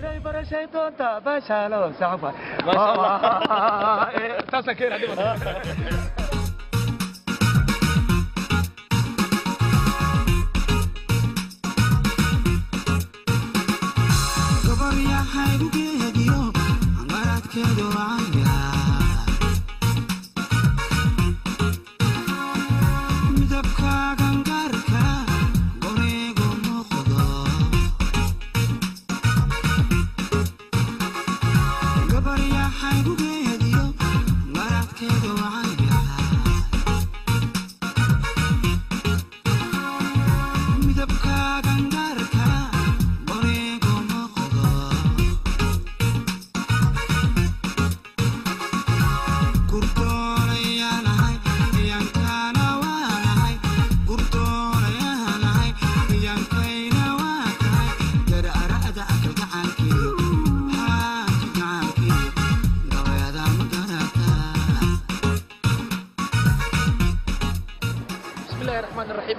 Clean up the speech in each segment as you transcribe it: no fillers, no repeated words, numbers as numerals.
Barashay doonta baashaalo saxafa. Maasha Allah. Taasaan keena dhibata.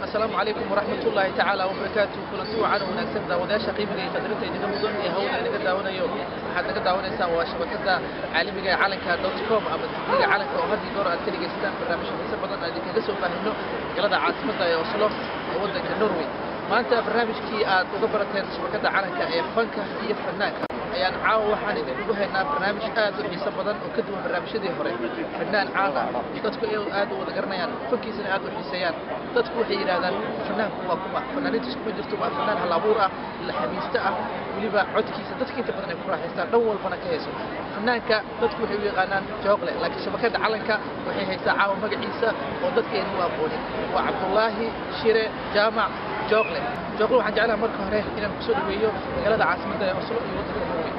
Asalaamu calaykum waraxmat ullaahi tacaala wabarakaatu. Kulanti wacan oo wanaagsan daawadayaasha qiimiga iyo qadarinta idinka mudan ee hawada inaga daawanayo. Waxaad naga daawanaysaan waa shabakada caalamiga ee calanka.com ama TV-ga Calanka, oo had iyo goor aad ka dhegaysataan barnaamijyo xiiso badan aan idinkaga soo faahino magaalada caasimadda ee Oslo ee waddanka Norway. Maanta barnaamijkii aad uga barateen shabakada Calanka ee fanka iyo fanaanka ayaan caawa waxaan idinkugu haynaa barnaamij aad u xiiso badan oo ka duwan barnaamijyadii hore. Fanaan caan ah, dadku iyagu aad u wada garanayaan, fankiisana aad u xiiseeyaan. Dadku waxay yidhahdaan fanaanku waa kuma? Fanaaniintu iskuma jirto. Waa fanaan hal abuur ah, laxamiiste ah, weliba codkiisa dadka inta badan ay ku raaxaystaan, dhan walbana ka hayso. Fanaanka dadku waxay u yaqaanaan Jooqle, laakiin shabakada Calanka waxay haysaa caawa magaciisa oo dadka aynan u aqoonin. Waa Cabdullaahi Shire Jaamac Jooqle. Jooqle, waxaan jeclaha marka hore inaan kusoo dhaweeyo magaalada caasimadda ee Oslo iyo waddanka Norway.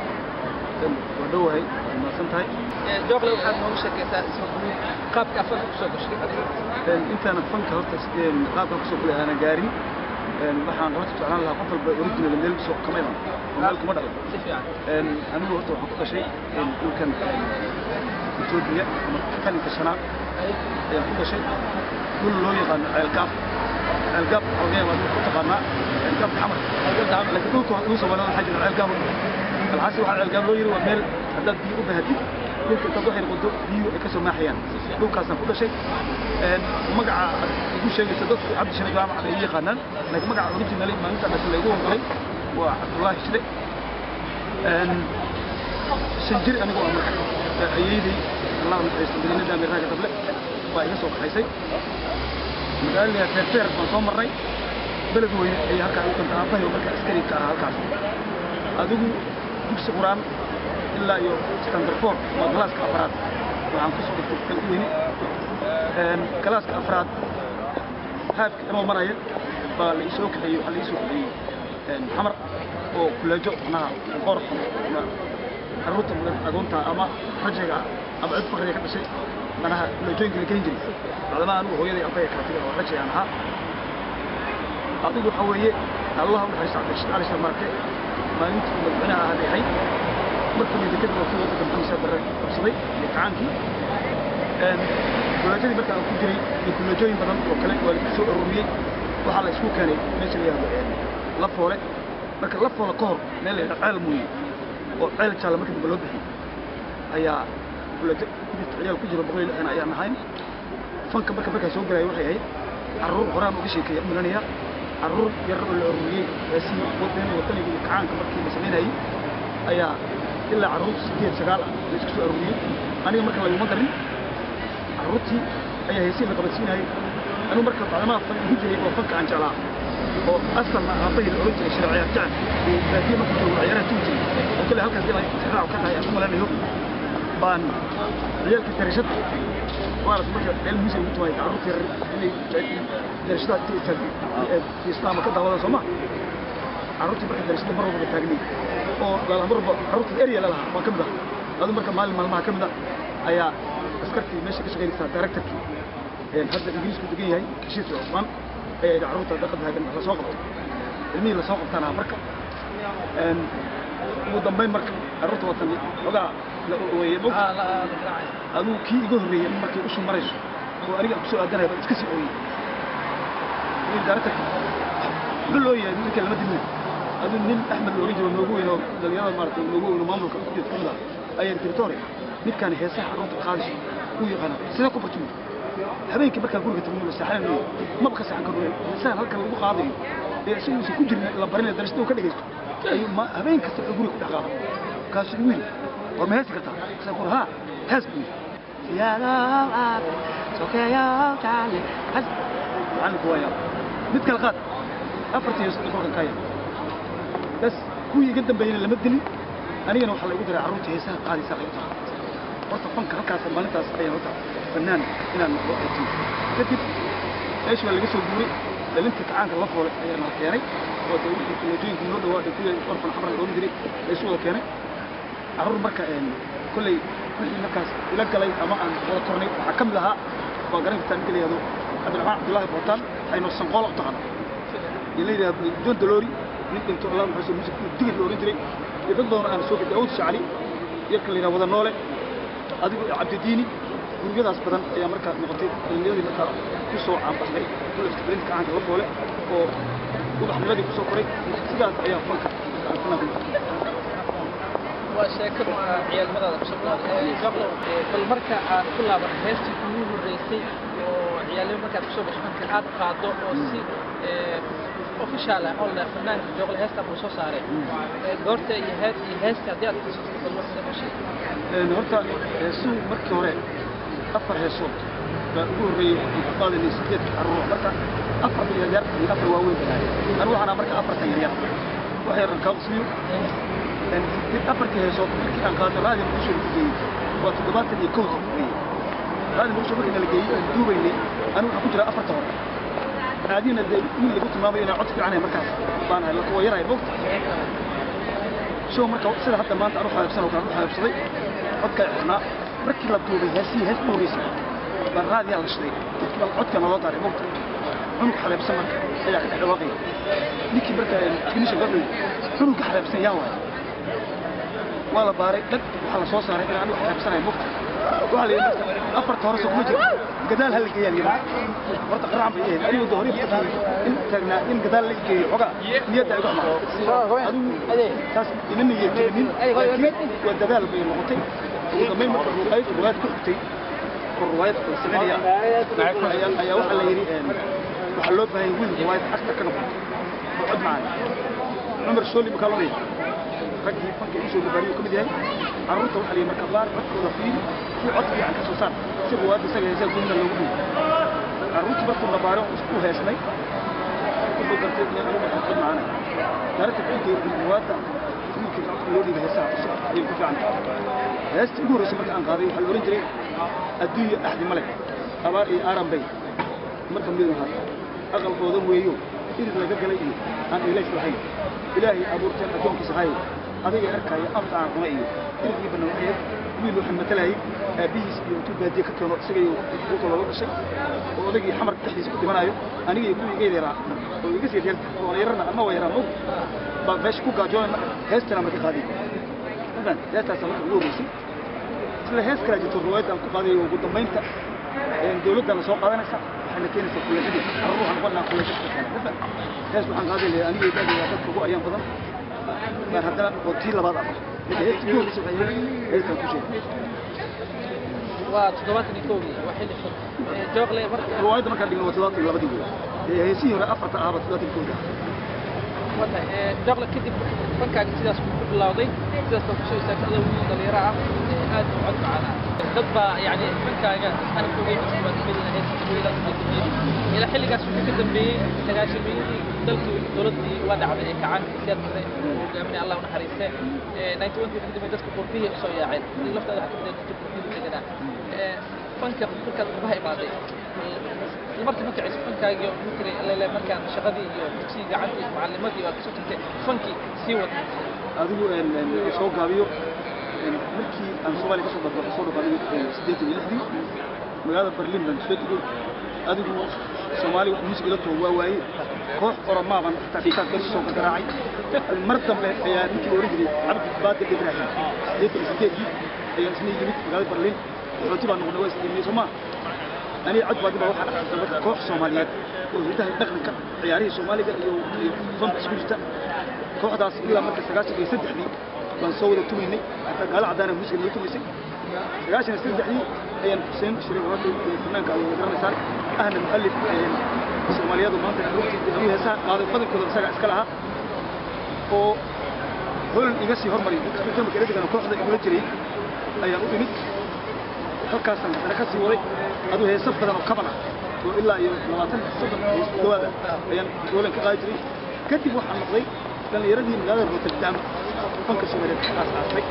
Waa dhowahay, waa mahadsan tahay. Jooqle, waxaad noogu sheekaysaa isma guud qaabka fanka kusoo gashay adiga. Intaana fanka horta qaabka kusoo kulay aanan gaarin, waxaan horta jeclaan lahaa qof walba original meel soo kama iman oo meel kuma dhalan. Si fiican. Anigu horta waxaan ku dhashay dhulkan Etoobiya ama kalinka shanaad ayaan ku dhashay, dhul loo yaqaano Ceelgaaf. Ceelgaaf waxaa laga yaabaa ku taqaanaa Ceelgaaf Xamar, laakiin dhulka dhul Soomaalida waxaa jira Ceelgaaf. Alxaasi waxaa Ceelgaaf loo yiri waa meel haddaad biyo u baahatid dhulka intaad waxay noqoto biyuhu ay ka soo maaxayaan. Dhulkaasaan ku dhashay. Magaca aad igu sheegaysa dadku Cabdi Shire Jaamac bay ii yaqaanaan, laakiin magaca originally maalinta dhashay laygu wanqalay waa Cabdullaahi Shire. 5 jir anigu waa marka ayeydey, Allah naxariisto, madiinada Ameeraaga Dable baa iga soo kaxaysay. Magaalada Feerfeer baan soo marnay, Beled Weyne ayay halkaa igu kantay, aabbahay oo marka askari ka ahaa halkaas. Adigu dugsi qur-aan ilaa iyo standard 4 waa galaaska afraad waxaan kusoo dhigtay Beled Weyne. Galaaska afraad haafka inoo maraya baa la isoo kaxeeyey, waxaa la iisoo kaxeeyey Xamar oo kuleejo macnaha qoorxan carruurta mudan agoonta ama rajiga ama cid fakriga ka dhashay, manaha kuleejooyinka la gelin jiray. Bacdamaa anigu hooyaday aabbahay kala tagay oo raji aan ahaa. Adigu waxaa weeye, Allah u naxariisto Cabdirashiid Cali Sharmaarke, maalintii uu madaxweynaha ahaa bay ahayd markii la kadib waa kii waddanka Maxamed Siyaad Barre qabsaday iyo kacaankii. Kuleejadii marka aan ku jiray iyo kuleejooyin badan oo kale waa la isku soo ururiyey, waxaa la isku keenay meesha la yihahdo Lafoole. Marka Lafoole ka hor meel la yidhahdo Ceel Muuye oo Ceel Jaalle markii dambe loo bixiyey ayaa kuleejo ku jirta, ciyaal ku jira 160 ayaan ahayn. Fanka marka markaa soo gelaya waxay ahayd carruur horaan uga sheekeeya u malanaya, carruur yar oo la ururiyey heesihii wadani wadaniga iyo kacaanka markii la samaynayey ayaa ilaa carruur 8 9 ah la isku soo ururiyey. Aniga marka laguma darin, carruurtii ayaa heesihii la qabadsiinayay. Anigu marka bacdamaa fan igu jiray oo fanka aan jeclaa oo asalna aabbahay la oran jiray Shire Ciyaar Jecel uu baadiye markuu joogo ciyaaraha tugi jiray oo kale halkaas ilaa tixraac ka tahay aan u malanayo, baan ciyaalkii darashada waarata marka meel muusig ugu tumaay carruurta yar inay darashada islaama ka daawadaan soo ma. Carruurtii marka darashada mar walba taagnay oo lalaha mar walba carruurta area lalahaa waan ka mid ah. Adu marka maalin maalmaha ka mid ah ayaa askartii meesha ka shaqaynaysaa, directorkii hadda Ingiriisku degan yahay, Kashiif Cusmaan, ayaa yidhi carruurta daqad taagan la soo qabto. Ilmihii la soo qabtaan ahaa marka ugu dambayn marka carruurta watan xogaa la ooyey. Adigu kii iga horreeyey markay ushu marayso oo aniga aan kusoo aadanaya baan iska sii ooyey. Directorkii muxuu loo yahay ninka lama dilina. Aduu nin Axmed la oran jiro noogu weyn oo dhalinyarada maaragtay noogu weyn oo maamulka ku jirta kamid ah ayaa directore midkaan heesaha carruurta qaadayso uu yaqaana sidee ku bartay. Habeenkii markaan guriga tagno la seexanayo maba ka seexan karno heesahan halkan lagu qaadayo ee isagu uusan ku jirin la barinaya darasada uu ka dhegaysto ayuu habeen kasta wuxuu guriga ku dhex qaada. Kaasuu igu yidhi war ma heesi kartaa? Saan ku haa hees buu yidhi. Macallinku waa yaab mid kale qaad afartii hees kolkan kaa yaab bas kuwii iga dambeeyena lama dilin anigana waxaa la igu daray carruurta heesaha qaadaysaa la igu daray. Horta fanka halkaas maalintaas ayaan horta fanaan inaan noqdo ay timid. Kadib meesha waa laga soo guuray dhalinta kacaanka la foolay ayaa nala keenay oo dee wixii kuleejooyinka noo dhawaa kuwii orfan xamar la oran jiray la isu wada keenay carruur. Marka kolley wixii markaas ila galay ama aan wada kornay waxaa ka mid ahaa waa garan kartaa ninka la yihahdo Cabdiraxmaan Cabdullaahi Bootaan aynu Sanqoola u taqaano iyo la yidhahdo John Dolori nin dhinto Allah maxaa soo music digir la oran jiray iyo dad badan aan soo Daawud Shacali iyo kan la yidhahdo wada noole adigu Cabdidiini. Guryadaas badan ayaa markaa noqotay dhalinyaradii markaa ku soo caanbaxday kulafta dhalinta kacaanka la foole oo ubaxnimadii ku soo koray. Sidaas ayaa fanka aan fanaan ku noqotay. Waa sheeko ciyaalnimadaada kusoo bilowday Jaqlow. Bal marka aan ku laaban heestii kugu horreysay oo ciyaalnimo markaad kusoo gasho fanka aad qaado oo si official ah oo la fanaanka Jooqle heestan buu soo saaray, goorta iyo hees iyo heesta haddii aad xasuusto bal wax noo sheeg. Horta heesuhu markii hore 4 heesood baa ugu horreeyey. Waxaan ku qaadanay 8 carruur marka 4 yaryar iyo 4 waaweyn baa ahay. Anigu waxaan ahaa marka 4-tan yaryar wax yaran kaa qusliyo. 4-tii heesood markii aan qaadno raadiyo Muqdisho lagu geeyey waa 71-dii weeye. Raadiyo Muqdisho markii nala geeyey aan duubaynay anigu waxaan ku jiraa 4-ta hore. Raadiyana dee wiil lagu tilmaamayo inaan cod fiicanahay markaas baan ahay la kuwa yarahay mogta show. Marka sida hadda maanta aan u xabeebsan oo kale aan u xabeebsaday codkaa xirnaa. Markii la duubay heesihii hees u horreysay baa raadiyaa la shiday dadkii baa codka naloo daaray mogta. Cunug xabeebsan marka ayaa ka dhex dhawaaqaya ninkii marka technician wuxuu yidhi cunugka xabeebsan yaa waay. Waa la baaray dhag waxaa la soo saaray inaan anigu xabeebsanahay mogta. Waxaa la yidhi marka 4-ta hore soo kuma jiro gadaal ha la geeyaa la yidhi. Horta qaracan bay ahayd anigu hore in taagnaa in gadaal la geeyo xogaa niyadda igu xumaa adigu taas ima niyad jebinin laakiin waa dadaal bay noqotay. Ugu dambayn marka ruwaayad ku xigtay oo ruwaayad la sameynaya ayaa waxaa la yidhi waxaa loo baahan wiil ruwaayad actor ka noqoto oo cod macaan. Cumar Shooli markaa loo leeyahay raggii fanka igu soo barbaariyay uu ka mid yahay. Carruurta waxaa la yidhi marka baar codkooda fiiri kii cod fiican ka soo saar si ruwaayadda isaga heesaha goonida loogu dhiibo. Carruurtii markuu na baaro isku heesnay wuxuu gartay in anigu markaan cod macaanay daaragta ciiddii ruwaayadda wiilkii codka loo dhiibay heesaha cusub ayay ku fiican tahay. Heestii ugu horreysay marka aan qaaday waxaa la oran jiray adduunya axdi male abaar iyo aaran bay marka mid ahaa aqalkooda weeyo irid laga galay iyo aan ilays lahayn ilaahay abuurteen addoonkiisa haye adiga arkaya afta aan cuna iyo iridkii bannaan. Waxay wiil waxaan matalayay aabbihiis iyo intuu baadiye ka keeno isaga iyo kuwa kaloo la dhashay oo odaygii xamar dhexdiisa ku dhimanayo aniga iyo kuwii iga yaraa oo iga sii reer oo yararna ama waa yaraa mog baa meesha ku gaajoonay heestana marka qaaday. Mafahant heestaasaa marka ugu horreysay. Isla hees kalaa jirto riwaayadda aan ku qaaday ugu dambaynta dawladda la soo qaadanaysa waxayna keenaysaa kuleejadii carruur waxaan noqon lahaa kuleejada ka keena. Mafahant hees waxaan qaaday lahaa aniga iyo da'dayda dadka ugu ayaan badan baan haddana oo tii labaad ah midda heestii ugu horreysay waxay ahayd heestaan ku sheegay. Waa 71-dii waa xilli fog Jooqle marka riwaayadda markaan dhigno waa 72-dii wey heesihii hore 4-ta ahaba 71-dii ah. Wata Jooqle kadib fankaaga sidaas buu ku bilowday sidaas baa kusoo istaagtay adoo wiil dhalinyaro ah aad u cod macaan dad baa yacni fankaaga ana fogey cusub baad kamid ahayd heesta ilaa xilligaas wixii ka dambeeyey sagaashameeyadii dalkii dowladdii waa dhacday ee kacaanka Siyaad Barre uu hogaaminay Allah u naxariiste 91-kii wixii ka dambeeyey dadka qurbihii usoo yaaceen adiga laftaada waxaa kamid ah dadka qurbihii deganaa. Fanka markaad qurbaha imaaday isla markii ma kiciso fankaagii oo ma tiri lele markaan shaqadii iyo dugsigii gacantii iyo macallimadii waad kasoo tagtay fankii sii wad adigu soo gaabiyo. Markii aan Soomaaliya ka soo dhafo soo dhafo anigu 86-dii magaalada Berlin baan soo degay. Adigu Soomaali wax muusig ila too waa waayey koox oromaaban xitaa kitaab ka soo garaacay. Mar dambe ayaa ninkii la oran jiray Cabdi Baadir Ibraahim 88-dii ayaa isna yimid magaalada Berlin. Qaxooti baan noqonay waa isdhiibnay soo maa Aniga Cabdi baa waxaan akhrisay marka koox Soomaaliyeed oo hidaha dhaqanka ciyaarihii Soomaaliga iyo fanka isku jirta. Kooxdaas ilaa marka 93-dii baan soo wada tumaynay, xataa gaalo caddaana muusiga nala tumaysay. 93-dii ayaan Xuseen Shire walaalkay fanaanka aad wada garanaysaan, ahna mu'allif Soomaaliyeed oo maanta carruurtii anuu heesaha qaaday badankooda isagaa iska lahaa, oo Holan iga sii hormaray marka ila degan kooxda igula jiray ayaan u imid. Halkaasaan haddana ka sii waday aduu heeso badan oo kaban ah oo ilaa iyo 20 30 hees ku dhawaada ayaan Holan ka qaadi jiray. Kadib waxaan noqday dhallinyaradii magaalada Rotterdam fanka Soomaaliyeed ka aasaasay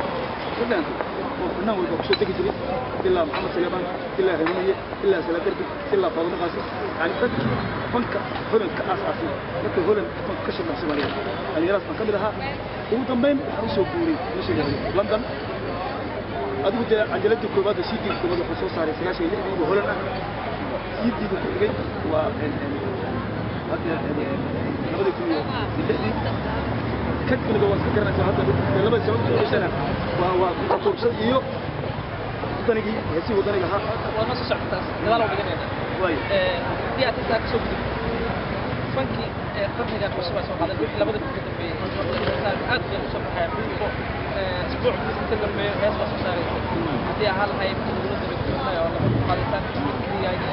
waddanka, oo fanaan walba kusoo degi jiray, ilaa Maxamed Saleebaan, ilaa Hanuuniye, ilaa Salaadarbi, ilaa Faadimo Qaasim. Yani dadkii fanka Holan ka aasaasay markii Holan fanka ka shidnaa Soomaaliyeed dhallinyaradaas baan ka mid ahaa. Ugu dambayn waxaan usoo guuray meesha la yidhaahdo London. Adigu dee cajaladii koowaad oo CD koowaad waxaan soo saaray 96-dii oo Holan ah. CD-ga ku xigay waa 2006-dii. Kadibna waa iska garanaysaa hadda labada sano u sana waa kuubsad iyo wadanigii heesihii wadaniga ahaa. Waa noo soo socotaas, gadaal oo dhiganayna. Waayo. Haddii aad intaa kasoo gudubto fankii qarnigan cusub aa soo qaadan wixii 2000 ka dambeeyey, aad bay usoo baxaya bilbo isbuuc ka dambeeyo hees baa soo saaraysa. Haddii ahaa lahayd lagula daba joogtay oo laba ku qaadaysaan mid keliyaagi,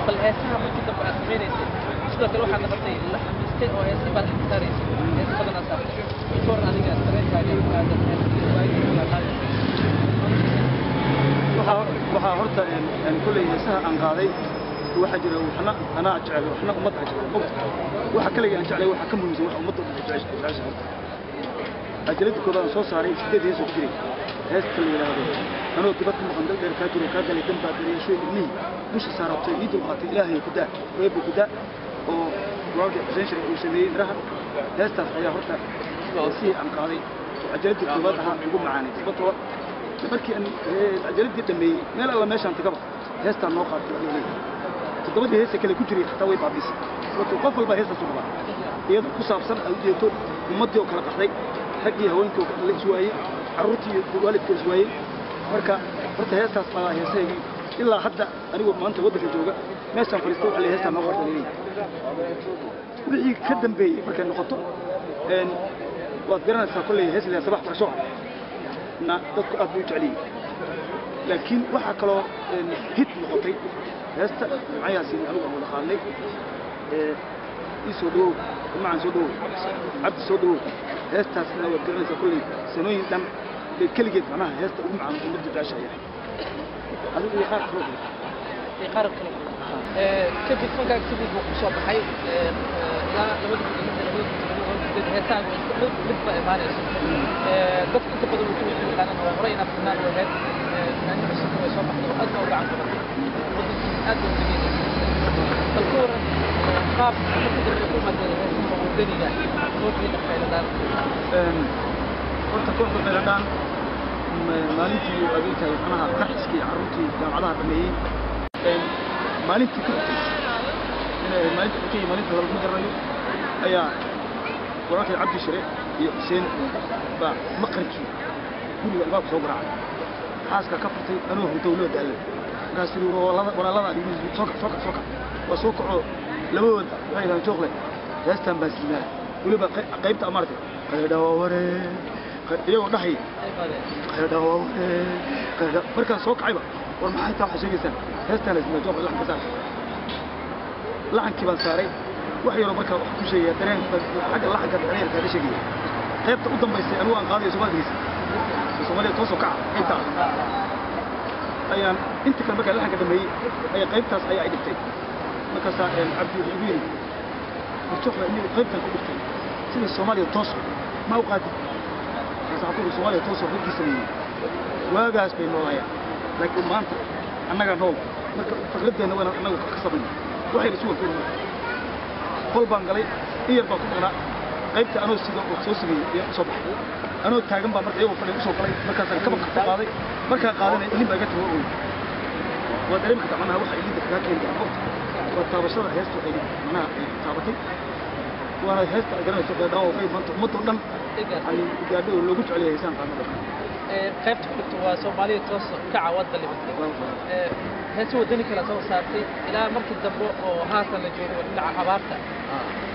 bal heesaha markii dambe aad samaynaysay sidoo kale waxaad noqotay la xamiistay oo heesihii baad xag saaraysay, hees badan aad saartay. Ka waran adiga dareenkaaga ku aadan heesihii waagii kala qaadaysay? Waxaa horta kulley heesaha aan qaaday waxaa jira waxna anaa jecel, waxna ummadda jecel. Mogta waxa kaliga aan jeclay waxaa ka muhiimsan waxa ummadda jeceshahay. Horta cajaladii koobaad aan soo saaray 8 hees oo ku jiray heesta la yidhaahdo anoo dibad ku maqan dal dheer kaa jiro kaa galay danbaa dareesho ilmihii dusha saaratay ii dulqaatay Ilaahay ku daa eebba ku daa, oo walaalkii Xuseen Shire uu sameeyey miraha heestaas ayaa horta heesihii aan qaaday oo cajaladii koobaad ahaa ugu macaanay. Sababtoo markii aan cajaladii dhameeyey meel alla meeshaan tagaba heestaan noo qaatay waa leeyahay. 7-dii heesa kale ku jiray xataa way baabisay, sababtoo qof walba heestaas u qabaa iyadoo ku saabsan ay ujeeto ummaddii oo kala qaxday, raggii haweenkii oo la iswaayey, carruurtii iyo waalidkii iswaayey. Marka horta heestaas baa heesahaygii ilaa hadda anigoo maanta waddanka jooga meeshaan fadhiista waxa la heestaa noo qorta leeyahay. Wixii ka dambeeyey markay noqoto waad garanaysaa kolley hees la sabax farasho na dadku aad bay u jecel yihiin, laakiin waxaa kaloo hit noqotay heesta macayaasi anigu aan wada qaadnay ii soo dhawow macan soo dhawow Cabdi soo dhawow. Heestaasna waad garanaysaa kolley sanooyin dhan bay keligeed macnaha heesta ugu macaan ummadda jeceshahay adigu iyo qaar kaloo iyo qaar kale. Kadib fankaaga sidii buu kusoo baxay ilaa 2006, 2007 heesaaga mid baa imaanayso. Dadka inta badan way ku yaqaanaan waa hore inaad fanaan u ahayd, fanaaniin cusubna way soo baxday oo aad baa u gacan qabatay, waddankiina aad baa u dhegeynaysa. Bal ka waran qaab marka dambe ku imaatay heesaha wadaniga kooxdiina Khayladaan? Horta kooxda Khayladhaan maalintii aad tahay macnaha qarxiskii carruurtii jaamacadaha dhameeyey maalintii ku xigtay inay ahayd maalinta xigtay iyo maalinta hore ma garanayo ayaa walaalkay Cabdi Shire iyo Xuseen baa maqribkii guriga albaabka soo garaacay. Xaaska ka furtay anoo hurdow loo daalay. Markaas yidhi walaalada soo kac, soo kac, soo kac. Waa soo kacoo labadooda waxay yidhahdeen Jooqle heestan baan siinaa, weliba qaybta maaragtay qaydhaware iyagoo dhahaya qaydhaware qaydha. Markaan soo kacayba war maxay taa waxaa sheegaysaan heestaan la siinaa Jooqle laxanka saar. Laxankii baan saaray wax yaroo markaa waxaan ku sheegaya dareen xagga laxanka dareen kaaga sheegaya qaybta u dambaysay anigu aan qaadayo Soomaaligiisa Soomaaliya toosoo kaca qaybta ayaan inta kale markaan laxanka dhameeyey ayaa qaybtaas ayaa ay dhigtay. Markaasaa Cabdi wuxuu igu yidhi horjoogla inigu qaybtan ku dhigtay sida Soomaaliya tooso ma u qaadin. Markaas waxaan ku yidhi Soomaaliya tooso raggii sameeyey waagaas bay noolaayeen, laakiin maanta annagaa nool, marka fikradeenna waa inaan annagu ka samayno waxayna sugan ku marka qol baan galay in yar baan ku maqnaa qaybta anoo sida oo soo sameeyey ayaa usoo baxay anoo taagan baa marka iyagoo fadhiya usoo galay. Markaasaan kabanka ku qaaday, markaan qaadanay ilin baa iga timi oo waa dareemi kartaa macnaha waxa ilinta kagaa keeni kara mogta waa taabashada heestu ay macnaha ay taabatay, waana heesta ay garanayso qeydhaan oo qayb maanta ummadda oo dhan yani gaadho oo loogu jecel yahay heesaan qaadnada. Qaybta ku dhigto waa Soomaaliya toos kaca waad ballibatay. Heese wadani kale soo saartay ilaa markii dambe oo haatan la joogo dhinaca abaarta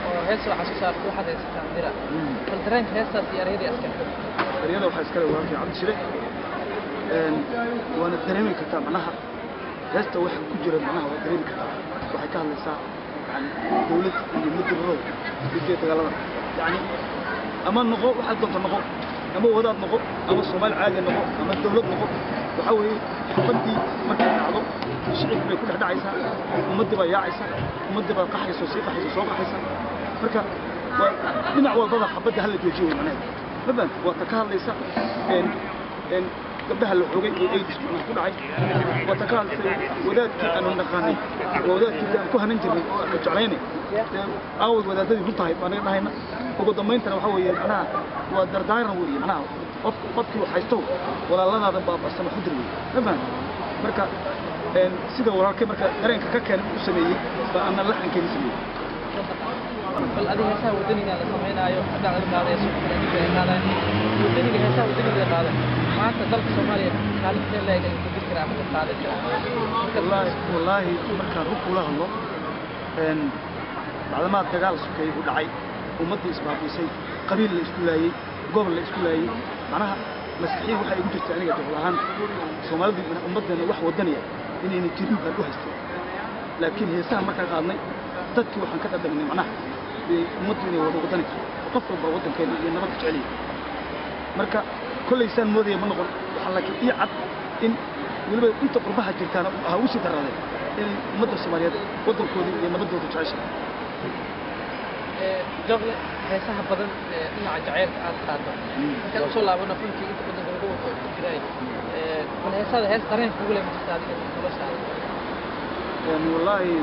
oo hees waxaa soo saartay waxaad haysataan dira. Bal dareenka heestaas iyo ereyadii askar. Ereyada waxaa iskale walaalkay Cabdi Shire. Waana dareemi kartaa macnaha heesta waxa ku jira, macnaha waa dareemi kartaa. Waxay ka hadlaysaa yani dawlad iyo mudirrada iyo dagaalada, yani ama noqo waxaad doonto noqo, ama wadaad noqo, ama Soomaali caadi noqo, ama dawlad noqo. Waxaa weeye xabaddii markay dhacdo shicibkii bay ku dhex dhacaysaa, ummaddii baa yaacaysa, ummaddii baa qaxaysa oo sii qaxaysa, soo qaxaysa. Marka waa dhinac walbaba xabadda hala joojiyo wey macnaheedu, ma fahamtid? Waa ta ka hadlaysa gabdhaha la xogay ee AIDS macnaha ku dhacay. Waa ta ka hadlaysay wadaadkii aanu naqaanay, waa wadaadkii aan ku hanan jirnay oo aanu jeclaynay, dee aaway wadaadadii runtahay baa naga dhahayna. Ugu dambayntana waxaa weeye macnaha waa dardaaran weeye, macnaha qof qofkii wax haysto walaaladaada baabasama xudir weeye, ma fahamtid? Marka sida walaalkay marka dareenka ka keenay u sameeyey baa ana laxankeedii sameeyey. Bal adiga heesaha wadaniga la samaynaayo hadda aad qaadayso, fanaaniinta ay qaadaan wadaniga, heesaha wadaniga la qaado maanta dalka Soomaaliya kaalintee leeg ayuu ku jiri karaa ama ka qaadan karaa? Wallaahi wallaahi, markaan run kula hadlo, bacdamaa dagaal sokeeye u dhacay, ummaddii isbaabiisay, qabiil la isku laayey, gobol la isku laayey, macnaha maskaxiyan waxaa igu jirta aniga jecel ahaan Soomaalidii ummaddeena wax wadaniya inayna jirin baan u haystay. Laakiin heesaha markaan qaadnay dadkii waxaan ka dhadhaminay macnaha dee ummaddu inay wada wadani tahay oo qof walba waddankeena iyo nabadda jecel yahay. Marka kollay saan moodaya ma noqon waxaa, laakiin ii cad in weliba inta qurbaha jirtaana ha ugu sii daraaday inay ummadda Soomaaliyeed waddankoodii iyo nabaddooda jeceshahay. Jooqle, heesaha badan ee dhinaca jaceylka aad qaado, markaan usoo laabano fankii inta badan gabadho ku jiray, bal heesada hees dareen kugu leh ma jirta adiga noloshaada? Wallaahi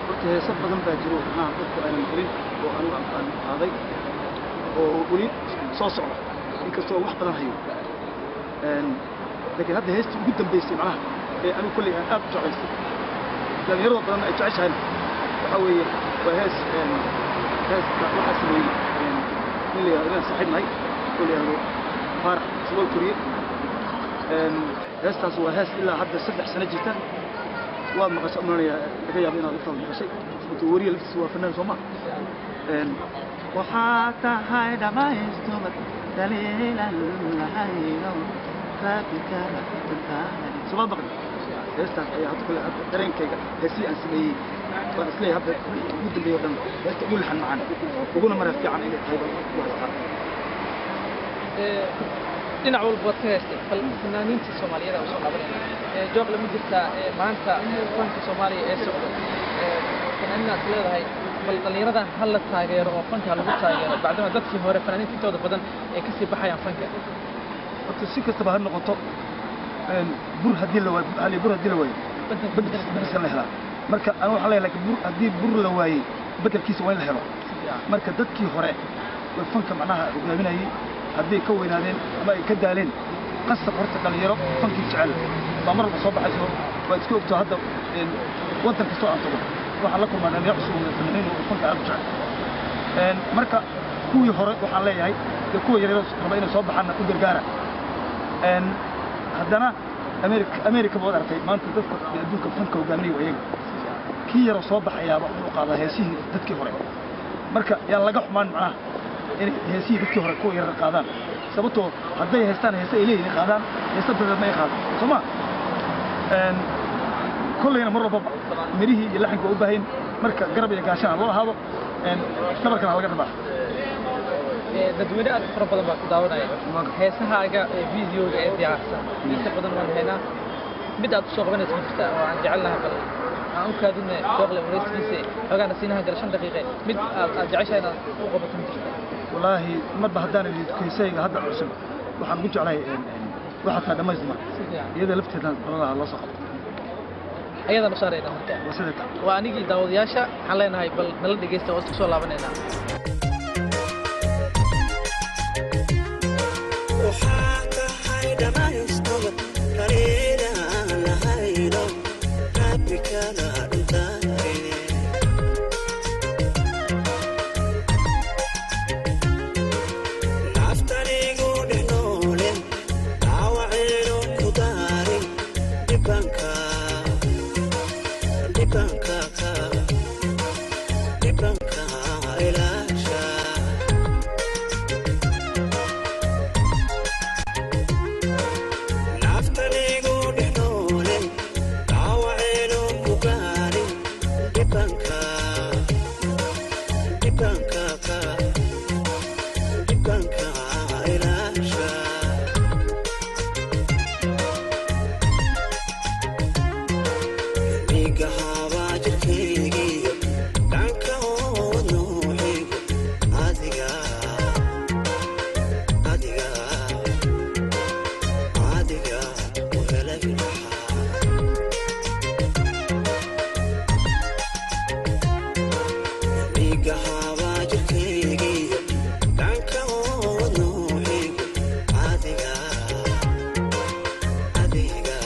horta heeso badan baa jiro macnaha dadku aynan maqlin oo anigu aan qaaday oo weli soo socda, inkastoo wax badan hayo. Laakiin hadda heestii ugu dambeysay macnaha ee anigu kolley aan aad u jeclaystay, dhalinyarada badanna ay jeceshahayna, waxaa weeye waa hees heesta waxaa sameeyey nin la yihahdo inaan saaxiib nahay oo la yihahdo Faarax Sabool Koriye. Heestaas waa hees ilaa hadda 3 sano jirta. Waad maqashay umalanayaa, laga yaabo inaad laftaada maqashay, sababtoo weriya laftiisa waa fanaan, soo ma? Waxaa tahay dhammaystumad daliilan lahayno raabikana. Somaad maqli? Heestaas ayaa hadda kule hadda dareenkayga heesihii aan sameeyey baan isleeyahay hadda wixii ugu dambeeyey o dhan heesta ugu laxan macaan uguna mara fiican inay tahay baan u haystaa. Dhinac walba waad ka heestay. Bal fanaaniinta Soomaaliyeed aan usoo laabanayna, Jooqle, ma jirtaa maanta fanka Soomaaliya ee socdo fanaaniin aad leedahay bal dhallinyaradan ha la taageero oo fanka ha lagu taageero, bacdama dadkii hore fanaaniinta intooda badan ay kasii baxayaan fanka? Horta si kastaba ha noqoto, bur haddii la waayo hali bur haddii la waayo bedelkiisa la helaa. Marka anu waxaan leeyahay laakiin bur haddii bur la waayey bedelkiisa waa in la helo. Marka dadkii hore oo fanka macnaha hogaaminayay hadday ka weynaadeen ama ay ka daaleen, qasab horta dhalinyaro fankii jecel baa mar walba soo baxayso. Waad iska ogtoo hadda waddan kastoo aan tago waxaan la kulmaa dhalinyaro cusub oo fanaaniin oo fanka aad u jecel. Marka kuwii hore waxaan leeyahay dee kuwa yaryar raba inay soo baxaanna u gargaara. Haddana Amerika Amerika baad aragtay maanta dadka adduunka fanka hogaaminaya waa iyaga. Kii yaroo soo baxayaaba wuxuu qaadaa heesihii dadkii hore. Marka yaan laga xumaan macnaha inay heesihii dadkii hore kuwa yarar qaadaan, sababtoo hadday haystaan heese ay leeyihiin qaadaan, heese dadeed ma ay qaadaan, soo ma? Kollayna mar walbaba mirihii iyo laxanka waa u baahayn. Marka garab iyo gaashaan loo ahaado, dhabarkana ha laga dhabaa. Dadweyne aad u fara badan baa ku daawanaya heesahaaga ee videoga ee diyaarsan inta badan waan haynaa. Mid aad usoo qabanaysa ma jirta oo aan jecelnahay? Bal aan u kaadina Jooqle wareysigiisa xoogaana siinaha gala 5 daqiiqe, mid aad jeceshahay inaad u qabato ma jirta? Wallaahi marba haddaan idin heesahayga hadda cusub waxaan ugu jeclahay waxaa tahay dhammaystumar, iyada lafteedaan baladaha loo soo qabto. Ayadaan u saarayna marka. Waa sidai tahay. Waa anigii daawadayaasha waxaan leenahay bal nala dhegeysta, waa isku soo laabanaynaa. Waxaa tahay dhammaystumad dhaliilaan lahayno rabbikana dhintaay. Naftanigu dhex noole dhaawacayno ku daarin dhibanka. Dhibkanka ilaasha. Dhiigga habaa jirkaygiyo dhanka wadnuuxigu adiga, adiga, adiga u helay raxaa. Dhiigga habaa jirkaygiyo dhanka wadnuuxigu adiga, adiga,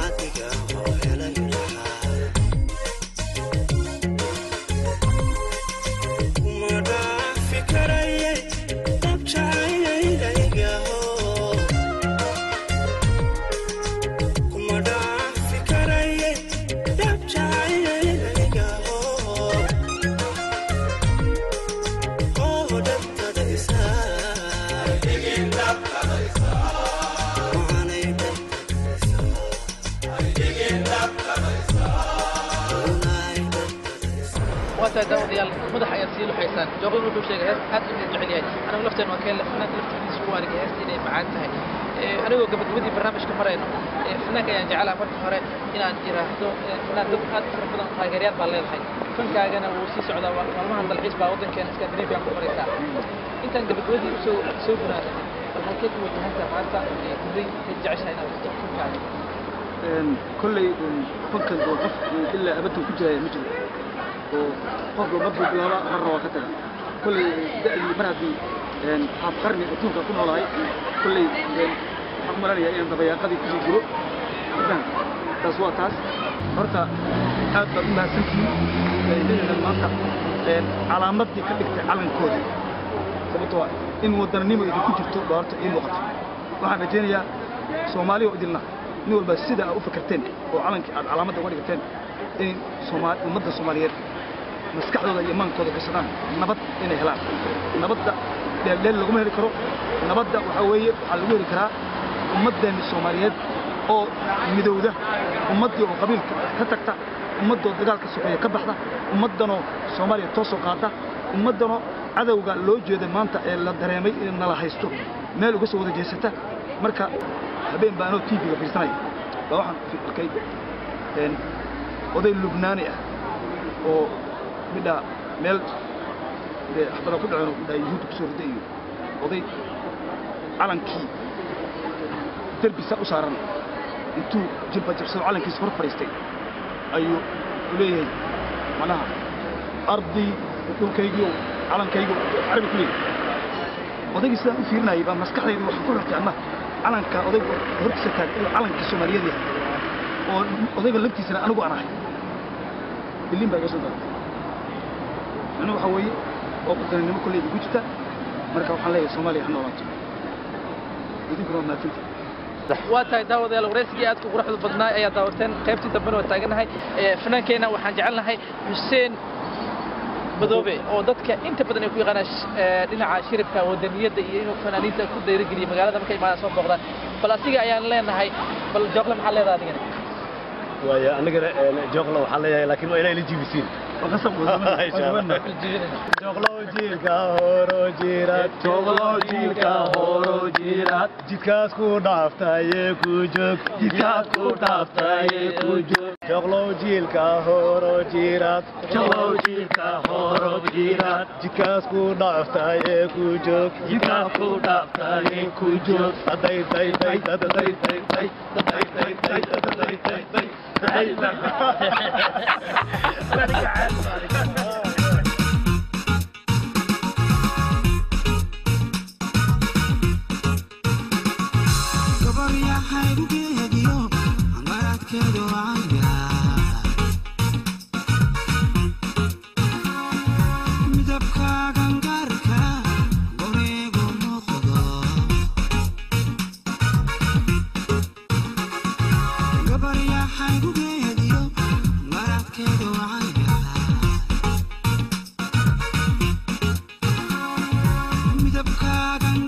adiga oo helay raxaa. Kuma dhaafi karaye dhab jacaylagaho, kuma dhaafi karaye dhab jacaylagaho. Oo dhabtada isaa wacanay, dhabtada isaa unay, dhabtada isaa. Waa tahay daawadayaal, madax ayaad sii luxaysaan. Jooqlin wuxuu sheegay hees aad inuu jecel yahay. Anigu lafteen waa keen fanaanka laftigiisa u argay heesta inay macaan tahay. Anigoo gabagabadii barnaamijka marayno, fanaanka ayaan jecelaha marka hore inaan iraahdo fanaan dad aad u fara badan taageerayaal baa leedahay, fankaagana wuu sii socdaa. Maalmahan dalxiis baa waddankeena Scandinavia ku maraysaa. Intaan gabagabadii usoo soo gunaanay, bal halkee ku wajahantaa maanta kulley intay jeceshahay inaad tagto fankaaga? Kolley fankan oo qof ilaa abadan ku jiraya ma jiro, oo qofka markuu bilaaba marna waa ka taga. Kolley da'dii mar haddii haaf qarni adduunka ku noolahay, kolley waxaan u malanayaa inaan dabayaaqadii kusii jiro. Faham? Taas waa taas. Horta aad baad u mahadsantihiin dhinacan maanta calaamadii ka dhigtay calankoodii, sababtoo ah in wadananimo idinku jirto baa horta ii muuqata. Waxaan rajaynayaa Soomaali oo idilna nin walba sida aad u fikirteen oo calankii aad calaamadda uga dhigteen in ummadda Soomaaliyeed maskaxdooda iyo maankooda gashadaan nabad inay helaan. Nabadda dheeldheel laguma heli karo. Nabadda waxaa weeye waxaa lagu heli karaa ummaddeenni Soomaaliyeed oo midowda, ummaddii oo qabiilka ka tagta, ummaddoo dagaalka sokeeye ka baxda, ummaddanoo Soomaaliya toosoo qaada, ummaddanoo cadowga loo jeeda maanta ee la dareemay in nala haysto meel uga soo wada jeesata. Marka habeen baa anoo TV-ga fiirsanaya baa waxaan arkay oday Lubnaani ah oo midhaa meel dee xabada ku dhaceen oo midhaa Yuhuudda kusoo riday, iyo oday calankii derbi saa u saaran intuu jilba jabsado calankiisa hor fadhiistay ayuu u leeyahay, macnaha ardii dhulkaygii, calankaygi, Carabi ku leeyahay. Odaygii sidaan u fiirinayay baa maskaxdayda waxaan ku xirtay ama calanka odayga hortiisa taagan inuu calankii Soomaaliyeed yahay oo odayga laftiisana anigu aan ahay. Ilin baa iga soo daratay. Macnuhu waxaa weeye oo wadaninimo kolley igu jirta. Marka waxaan leeyahay Soomaaliya ha noolaato, idinkuna waa mahadsantihin. Waa tahay daawadayaal, waraysigii aadka quruxda badnaa ayaa daawateen. Qaybtii dambena waa taaganahay. Fanaankeenna waxaan jecelnahay Xuseen Madoobe oo dadka inta badan ay ku yaqaanaan dhinaca shiribka wadaniyadda iyo inuu fanaaniinta ku dayrigeliyo magaalada markay imaadaan soo booqdaan. Bal asiga ayaan leenahay, bal Jooqle, maxaa leedahay adigana? Waaya, anigana Jooqlo waxaan leeyahay, laakiin waa inay la jiibisiin. Insha Allah. Jooqlo jiilka horo jira, Jooqlo jiilka horo jira, jidkaas ku dhaaftaye ku joog, jidkaas ku dhaaftaye ku joog. Jooqlo jiilka horo jira, Jooqlo jiilka horo jira, jidkaas ku dhaaftaye ku joog, jidkaas ku dhaaftaye ku joog. Day day day day day day day day day day day day day day. Gabaryaxaygugeediyo maradkeedu caya, midabkaagan gaarka gorigu muuqdo. Gabaryaxaygugeediyo maradkeedu caya, midabkaagan